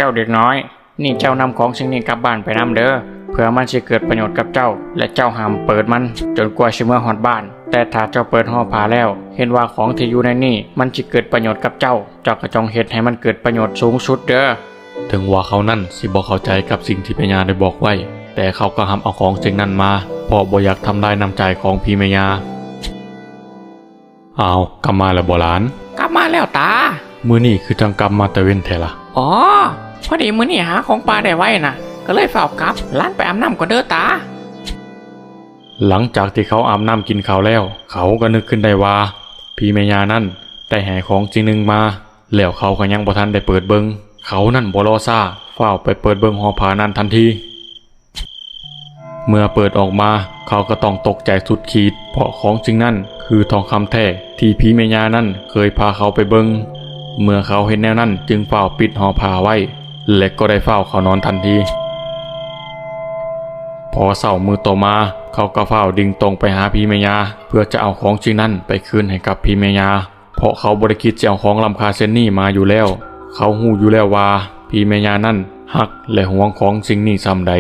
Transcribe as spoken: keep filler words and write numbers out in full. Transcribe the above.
เจ้าเด็กน้อย นี่เจ้านำของสิ่งนี้กลับบ้านไปนำเด้อ เผื่อมันสิเกิดประโยชน์กับเจ้า และเจ้าห้ามเปิดมัน จนกว่าสิเมือฮอดบ้าน แต่ถ้าเจ้าเปิดห่อผ้าแล้ว เห็นว่าของที่อยู่ในนี้มันสิเกิดประโยชน์กับเจ้า เจ้าก็จงเฮ็ดให้มันเกิดประโยชน์สูงสุดเด้อ ถึงว่าเขานั้นสิบ่เข้าใจกับสิ่งที่แม่ย่าได้บอกไว้ แต่เขาก็รับเอาของสิ่งนั้นมา เพราะบ่อยากทำลายน้ำใจของผีแม่ย่า อ้าว กลับมาแล้วบ่หลาน กลับมาแล้วตา มื้อนี้คือจั่งกลับมาแต่เว็นแท้ล่ะ อ๋อ พอดีมื้อนี้หาของป่าได้ไวน่ะ ก็เลยฟ้าวกลับ หลานไปอาบน้ำก่อนเด้อตา หลังจากที่เขาอาบน้ำกินข้าวแล้ว เขาก็นึกขึ้นได้ว่า ผีแม่ย่านั้นได้ให้ของสิ่งหนึ่งมา แล้วเขาก็ยังบ่ทันได้เปิดเบิ่ง เขานั้นบ่รอช้า ฟ้าวไปเปิดเบิ่งห่อผ้านั้นทันที เมื่อเปิดออกมา เขาก็ต้องตกใจสุดขีด เพราะของสิ่งนั้นคือทองคำแท้ที่ผีแม่ย่านั้นเคยพาเขาไปเบิ่ง เมื่อเขาเห็นแนวนั้นจึงฟ้าวปิดห่อผ้าไว้ และก็ได้ฟ้าวเข้านอนทันที พอเช้ามื้อต่อมา เขาก็ฟ้าวดิ่งตรงไปหาผีแม่ย่า เพื่อจะเอาของสิ่งนั้นไปคืนให้กับผีแม่ย่า เพราะเขาบ่ได้คิดจะเอาของล้ำค่าเช่นนี้มาอยู่แล้ว เขาฮู้อยู่แล้วว่าผีแม่ย่านั้นฮักและหวงของสิ่งนี้ส่ำใด